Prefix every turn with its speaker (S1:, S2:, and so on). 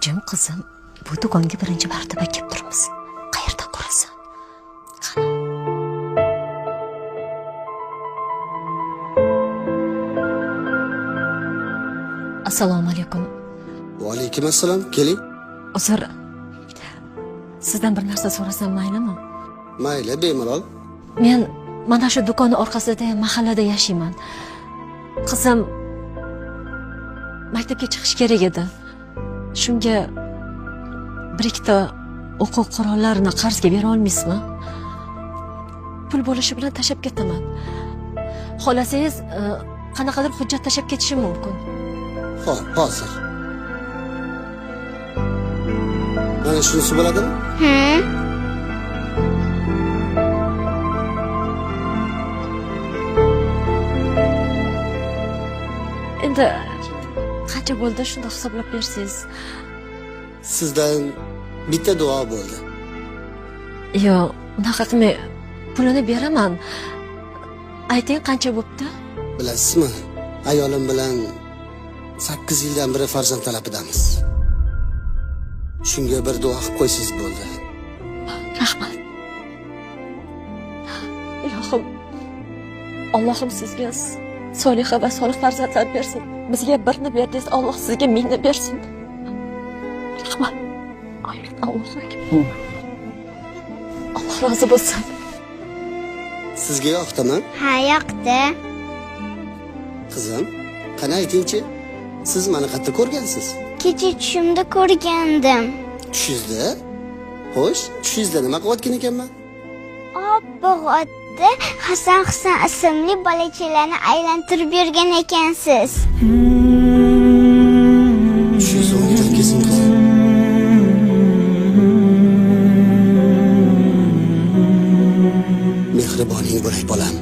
S1: Jim qizim, bu do'konga birinchi marotaba kelib turibmiz. Qayerdan ko'rasan? Qani? Assalomu alaykum.
S2: Va alaykum assalom. Keling.
S1: Uzr. Sizdan bir narsa so'rasam maylimi?
S2: Mayli, bemalol.
S1: Men mana shu do'konni orqasida mahallada yashayman. Qizim maktabga chiqish kerak edi. Shunga bir ikkita o'quv qurollarini qarzga bera olmaysizmi? Pul bo'lishi bilan tashlab ketaman. Xohlasangiz, qanaqadir hujjat tashlab ketishim mumkin.
S2: Xo'p, hozir. Mana shunisi bo'ladimi?
S1: Endi qancha bo'ldi shunda hisoblab bersangiz.
S2: Sizdan bitta duo bo'ldi.
S1: Yo'q, unaqa qilmang. Pulini beraman. Ayting qancha bo'pti?
S2: Bilasizmi, ayolim bilan 8 yildan beri farzand talabidamiz. Shunga bir duo qilib qo'ysangiz bo'ldi.
S1: Rahmat. Ilohim, Allohim sizga soliha va solih farzandlar bersin. Bizga birni berdingiz, Alloh sizga mingni bersin. Rahmat. Allohu akbar. Alloh rozi bo'lsin.
S2: Sizga yoqdimi?
S3: Ha, yoqdi.
S2: Qizim, qani aytingchi, siz meni qayerda ko'rgansiz?
S3: Kecha tushimda ko'rgandim.
S2: Tushingizda? Xo'sh, tushingizda nima qilayotgan ekanman?
S3: Oppoq otda Hasan Husan ismli bolachalarni aylantirib yurgan ekansiz.
S2: Tushingiz o'ngidan kelsin, qizim. Mehriboning bo'lay, bolam.